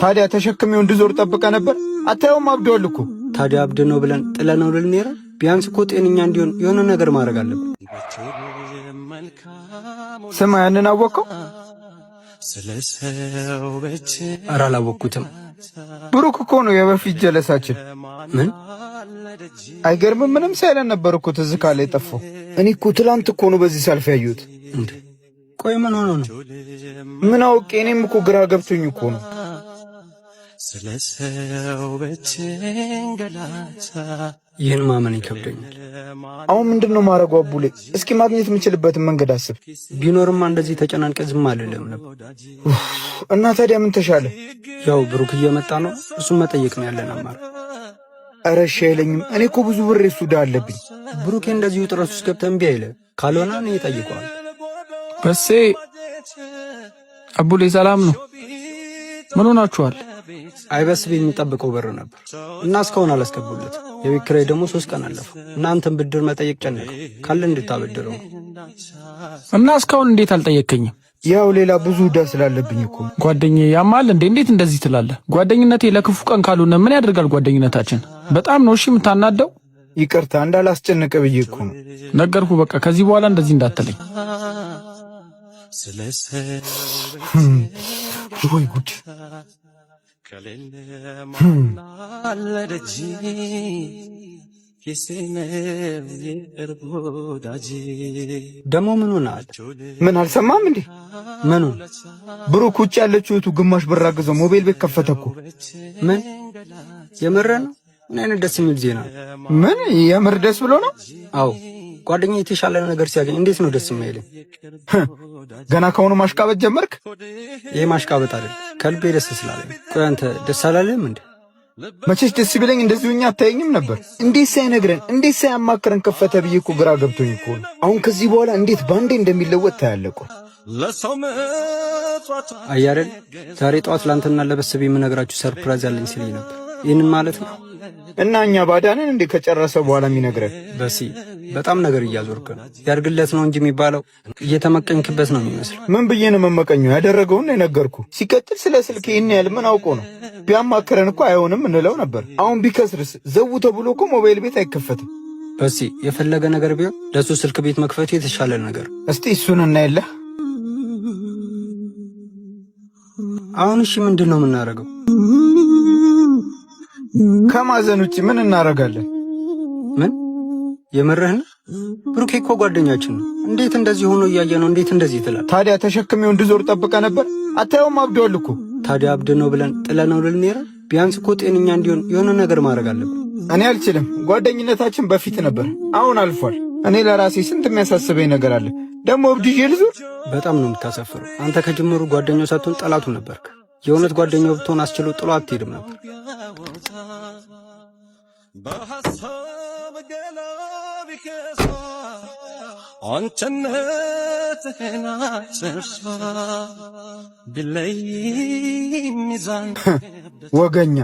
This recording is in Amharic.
ታዲያ ተሸክሜው እንድዞር ጠብቀ ነበር? አታየውም? አብዷል እኮ። ታዲያ አብድ ነው ብለን ጥለነው ልንሄድ? ቢያንስ እኮ ጤነኛ እንዲሆን የሆነ ነገር ማድረግ አለብን። ስማ፣ ያንን አወቀው? ኧረ አላወቅኩትም። ብሩክ እኮ ነው የበፊት ጀለሳችን። ምን? አይገርምም? ምንም ሳይለን ነበር እኮ ትዝ ካለ የጠፋው። እኔ እኮ ትላንት እኮ ነው በዚህ ሰልፍ ያየሁት። እንዴ፣ ቆይ ምን ሆኖ ነው? ምን አውቄ፣ እኔም እኮ ግራ ገብቶኝ እኮ ነው። ይህን ማመን ይከብደኛል። አሁን ምንድን ነው ማድረጉ? አቡሌ፣ እስኪ ማግኘት የምችልበትን መንገድ አስብ። ቢኖርማ እንደዚህ ተጨናንቀ ዝም አልልም ነበር። እና ታዲያ ምን ተሻለ? ያው ብሩክ እየመጣ ነው፣ እሱን መጠየቅ ነው ያለን አማራጭ። ኧረ እሺ አይለኝም። እኔ እኮ ብዙ ብር የሱ ዕዳ አለብኝ። ብሩኬ እንደዚህ ውጥረት ውስጥ ገብተህ እምቢ አይልህ። ካልሆነ እኔ እጠይቀዋለሁ። በሴ አቡሌ ሰላም ነው? ምን ሆናችኋል? አይበስብ የሚጠብቀው ብር ነበር እና እስካሁን አላስገቡለት። የቤት ኪራይ ደግሞ 3 ቀን አለፈው እና አንተን ብድር መጠየቅ ጨነቀው። ካለ እንድታበድረው ነው። እና እስካሁን እንዴት አልጠየከኝም? ያው ሌላ ብዙ ዕዳ ስላለብኝ እኮ። ጓደኛዬ ያማል እንዴ? እንዴት እንደዚህ ትላለህ? ጓደኝነቴ ለክፉ ቀን ካልሆነ ምን ያደርጋል ጓደኝነታችን? በጣም ነው እሺ የምታናደው። ይቅርታ እንዳላስጨንቅ ብዬ እኮ ነው። ነገርኩ በቃ ከዚህ በኋላ እንደዚህ እንዳትለኝ። ወይ ጉድ! ደግሞ ምን ሆነሃል? ምን አልሰማም እንዴ? ምኑን? ብሩክ ውጭ ያለችው እህቱ ግማሽ ብር አግዘው ሞባይል ቤት ከፈተ እኮ። ምን የምር ነው? ምን አይነት ደስ የሚል ዜና ነው? ምን የምር ደስ ብሎ ነው? አዎ ጓደኛ የተሻለ ነገር ሲያገኝ እንዴት ነው ደስ የማይለኝ? ገና ከሆኑ ማሽቃበጥ ጀመርክ? ይሄ ማሽቃበጥ አይደል፣ ከልቤ ደስ ስላለኝ። ቆይ አንተ ደስ አላለህም እንዴ? መቼስ ደስ ቢለኝ እንደዚሁ እኛ አታየኝም ነበር። እንዴት ሳይነግረን እንዴት ሳያማክረን ከፈተ ብዬ እኮ ግራ ገብቶኝ እኮ ነው። አሁን ከዚህ በኋላ እንዴት ባንዴ እንደሚለወጥ ታያለህ እኮ። አያረል ዛሬ ጠዋት ላንተና ለበሰብ የምነግራችሁ surprise አለኝ ሲለኝ ነበር። ይህንን ማለት ነው። እና እኛ ባዳንን እንዴ ከጨረሰ በኋላ የሚነግረን? በሲ በጣም ነገር እያዞርክ ነው። ያርግለት ነው እንጂ የሚባለው እየተመቀኝክበት ነው የሚመስለው። ምን ብዬ ነው መመቀኘው? ያደረገውን ነው የነገርኩ። ሲቀጥል ስለ ስልክ ይህን ያህል ምን አውቆ ነው? ቢያማክረን እኮ አይሆንም እንለው ነበር። አሁን ቢከስርስ ዘው ተብሎ እኮ ሞባይል ቤት አይከፈትም። በሲ የፈለገ ነገር ቢሆን ለሱ ስልክ ቤት መክፈቱ የተሻለ ነገር። እስቲ እሱን እናየለ። አሁን እሺ ምንድን ነው የምናደርገው? ከማዘን ውጭ ምን እናደርጋለን? ምን የምርህን? ብሩኬ እኮ ጓደኛችን ነው። እንዴት እንደዚህ ሆኖ እያየ ነው እንዴት እንደዚህ ትላለህ? ታዲያ ተሸክሜው እንድዞር ጠብቀ ነበር? አታየውም? አብዷል እኮ። ታዲያ አብድ ነው ብለን ጥለነው ልንሄድ? ቢያንስ እኮ ጤነኛ እንዲሆን የሆነ ነገር ማድረግ አለብን። እኔ አልችልም። ጓደኝነታችን በፊት ነበር፣ አሁን አልፏል። እኔ ለራሴ ስንት የሚያሳስበኝ ነገር አለ። ደግሞ እብድ ይዤ ልዙር? በጣም ነው የምታሳፍረው። አንተ ከጅምሩ ጓደኛው ሳትሆን ጠላቱ ነበርክ። የእውነት ጓደኛው ብትሆን አስችሎ ጥሎ አትሄድም ነበር። ወገኛ